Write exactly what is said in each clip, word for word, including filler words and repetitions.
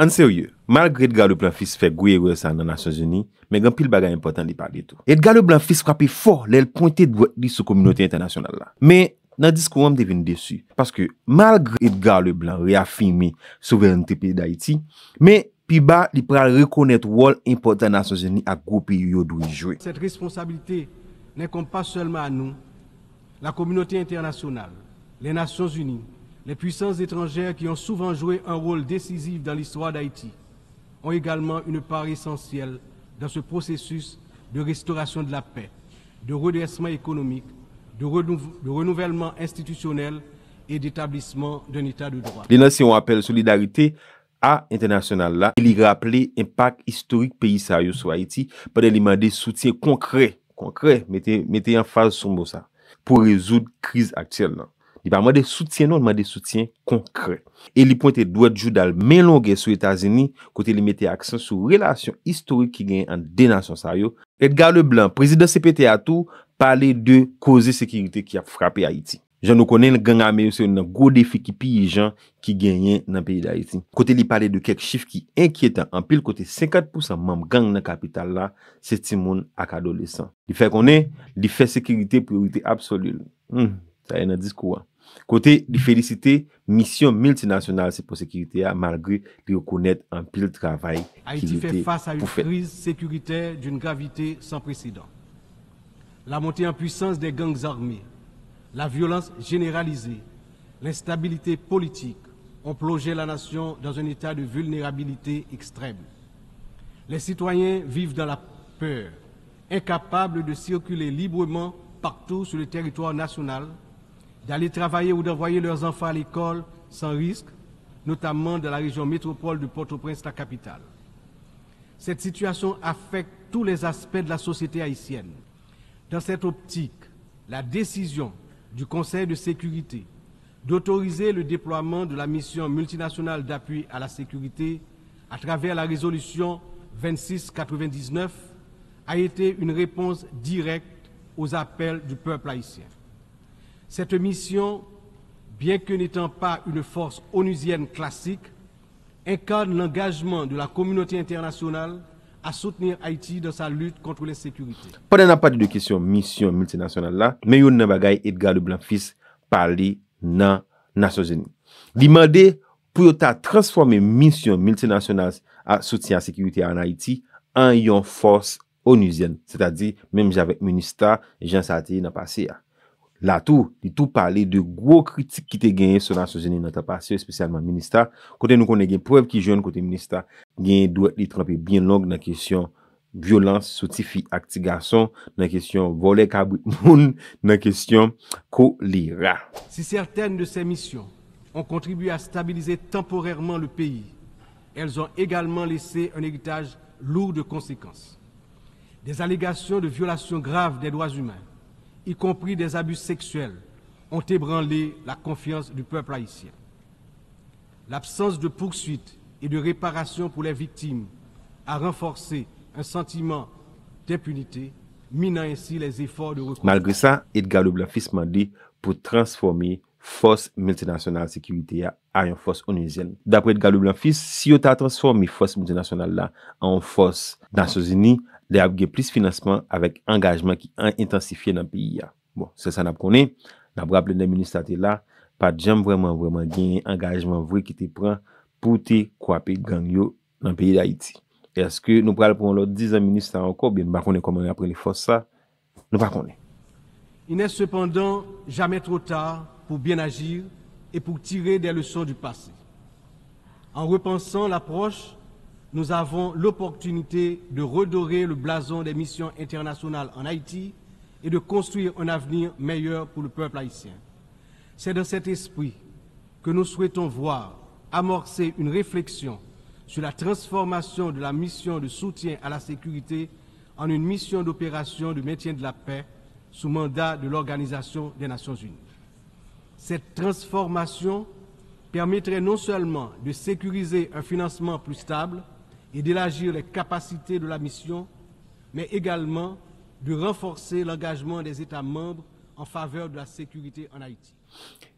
Ann serye, malgre Edgar Leblanc Fils fè gwo erè sa nan Nasyonzini, men gen anpil bagay enpòtan li pale tou. Edgar Leblanc Fils frape fò lè l pwente dwèt li sou kominote entènasyonal la. Men, nan diskou an, m te vin desi. Paske, malgre Edgar Leblanc reyafime souverènte peyi Dayiti, men pi ba, li pral rekonèt wòl enpòtan Nasyonzini ak gwo peyi yo dwe jwe. Cette responsabilité n'incombe pas seulement à nous, la communauté internationale, les Nations Unies, les puissances étrangères qui ont souvent joué un rôle décisif dans l'histoire d'Haïti, ont également une part essentielle dans ce processus de restauration de la paix, de redressement économique, de, renouv- de renouvellement institutionnel et d'établissement d'un état de droit. Li lanse yon apèl solidarite a entènasyonal la e li raple enpak istorik peyi sa yo sou Ayiti pandan li mande soutyen konkrè, konkrè, mete, mete anfaz sou mo sa, pou rezoud kriz aktyèl lan. Li pa mande soutyen non, li mande soutyen konkrè. E li pwente dwèt jouda l men longè sou Etazini, kote li mete aksan sou relasyon istorik ki genyen ant de nasyon sa yo. Edgar Leblanc, prezidan C P T a tou, pale de koze sekirite ki ap frape Ayiti. Jan nou konnen l, gang ame yo se youn nan gwo defi ki pi ijan ki genyen nan peyi Dayiti. Kote li pale de kèk chif ki enkyetan anpil, kote senkant pousan manm gang nan kapital la se timoun ak adolesan. Li fè konnen li fè sekirite priyorite absoli l. Hmm, sa ye nan diskou a. Kote li felisite misyon miltinasyonal se pou sekirite a, malgre li rekonèt anpil travay ki rete pou fèt. Haïti fait face à une crise sécuritaire d'une gravité sans précédent. La montée en puissance des gangs armés, la violence généralisée, l'instabilité politique ont plongé la nation dans un état de vulnérabilité extrême. Les citoyens vivent dans la peur, incapables de circuler librement partout sur le territoire national, d'aller travailler ou d'envoyer leurs enfants à l'école sans risque, notamment dans la région métropole de Port-au-Prince, la capitale. Cette situation affecte tous les aspects de la société haïtienne. Dans cette optique, la décision du Conseil de sécurité d'autoriser le déploiement de la mission multinationale d'appui à la sécurité à travers la résolution vingt-six quatre-vingt-dix-neuf a été une réponse directe aux appels du peuple haïtien. Cette mission, bien que n'étant pas une force onusienne classique, incarne l'engagement de la communauté internationale à soutenir Haïti dans sa lutte contre l'insécurité. Pandan n ap pale de kesyon misyon miltinasyonal la, men youn nan bagay Edgar Leblanc Fils pale nan Nasyonzini. Li mande pou yo ta transfòme misyon miltinasyonal a soutyen a sekirite a ann Ayiti an yon fòs onuzyèn, sètadi menm jan avèk minista, jan sa te ye nan pase a. La tou, li tou pale de gwo kritik ki te genyen sou Nasyonzini nan tan pase yo, espesyalman minista, kote nou konnen gen prèv ki jwenn kote minista genyen dwèt li tranpe byen long nan kesyon vyolans sou tifi ak ti gason, nan kesyon vòlè kabrit moun, nan kesyon kolera. Si certaines de ces missions ont contribué à stabiliser temporairement le pays, elles ont également laissé un héritage lourd de conséquences. Des allégations de violations graves des droits humains, y compris des abus sexuels, ont ébranlé la confiance du peuple haïtien. L'absence de poursuites et de réparations pour les victimes a renforcé un sentiment d'impunité, minant ainsi les efforts de reconstruction. Malgre sa, Edgar Leblanc Fils mande pou transfòme fòs miltinasyonal sekirite a a yon fòs onuzyèn. Dapre Edgar Leblanc Fils, si yo ta transfòme fòs miltinasyonal la an yon fòs Nasyonzini, li ap gen plis finansman avèk angajman ki an- entansifye nan peyi a. Bon, se sa n ap konnen. N ap raple lè minista te la, pa t janm vrèman, vrèman genyen angajman vre ki te pran pou te kwape gang yo nan peyi Dayiti. Èske nou pral pran yon lòt dizan minista ankò, oubyen nou pa konnen kòman y ap rele fòs sa? Nou pa konnen. Il n'est cependant jamais trop tard pour bien agir et pour tirer des leçons du passé. En repensant l'approche, nous avons l'opportunité de redorer le blason des missions internationales en Haïti et de construire un avenir meilleur pour le peuple haïtien. C'est dans cet esprit que nous souhaitons voir amorcer une réflexion sur la transformation de la mission de soutien à la sécurité en une mission d'opération de maintien de la paix sous mandat de l'Organisation des Nations Unies. Cette transformation permettrait non seulement de sécuriser un financement plus stable et d'élargir les capacités de la mission, mais également de renforcer l'engagement des États membres en faveur de la sécurité en Haïti.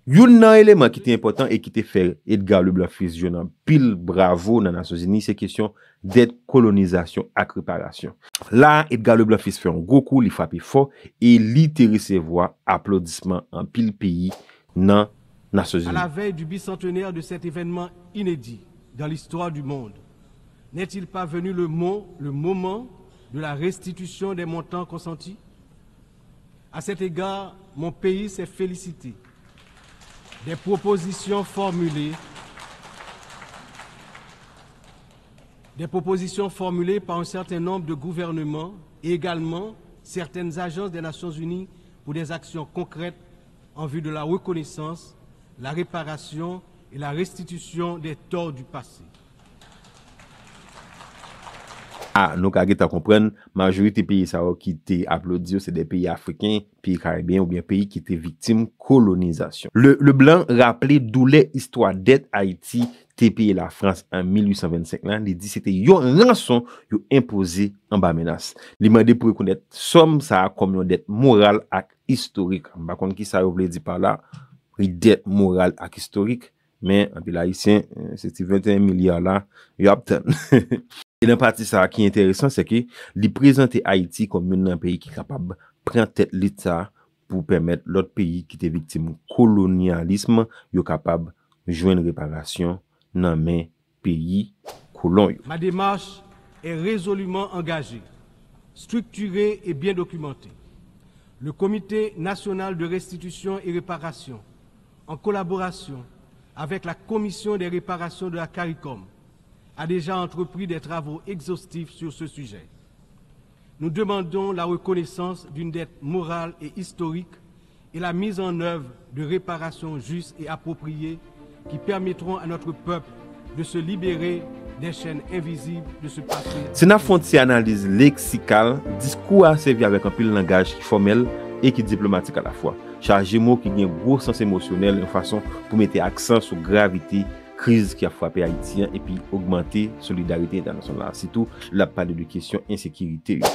Youn nan eleman ki te enpòtan e ki te fè Edgar Leblanc Fils jwenn anpil bravo nan Nasyonzini, se kesyon dèt kolonizasyon ak reparasyon. La a, Edgar Leblanc Fils fè yon gwo kou, li frape fò e li te resevwa aplodisman anpil peyi nan Nasyonzini. À la veille du bicentenaire de cet événement inédit dans l'histoire du monde, n'est-il pas venu le, mo- le moment de la restitution des montants consentis? À cet égard, mon pays s'est félicité des propositions formulées, des propositions formulées par un certain nombre de gouvernements et également certaines agences des Nations Unies pour des actions concrètes en vue de la reconnaissance, la réparation et la restitution des torts du passé. A, nou ka gentan konprann, majorite peyi sa yo ki te aplodi yo, se de peyi afriken, peyi karibeyen oubyen peyi ki te viktim kolonizasyon. Le, Leblanc raple doulè istwa dèt Ayiti te peye Lafrans an mil uit san vennsenk lan, li di se te yon ranson yo enpoze anba menas. Li mande pou rekonèt sòm sa a kòm yon dèt moral ak istorik. M pa konn kisa yo vle di pa la, dèt moral ak istorik, men anpil Ayisyen, eh, se ti venteyen milya la, y ap tann. E nan pati sa a ki enteresan, se ke li prezante Ayiti kòm youn nan peyi ki kapab pran tèt lit sa a pou pèmèt lòt peyi ki te viktim kolonyalism yo kapab jwenn reparasyon nan men peyi kolon yo. Ma démarche est résolument engagée, structurée et bien documentée. Le Comité national de restitution et réparation, en collaboration avec la Commission des réparations de la CARICOM, a déjà entrepris des travaux exhaustifs sur ce sujet. Nous demandons la reconnaissance d'une dette morale et historique et la mise en œuvre de réparations justes et appropriées qui permettront à notre peuple de se libérer des chaînes invisibles de ce passé. Se nan fwontyè analiz leksikal, diskou a sèvi avèk anpil langaj ki fòmèl e ki diplomatik alafwa, chaje mo ki gen gwo sans emosyonèl, yon fason pou mete aksan sou gravite kriz ki ap frape Ayiti an epi ogmante solidarite entènasyonal la, sitou lè l ap pale de kesyon ensekirite yo.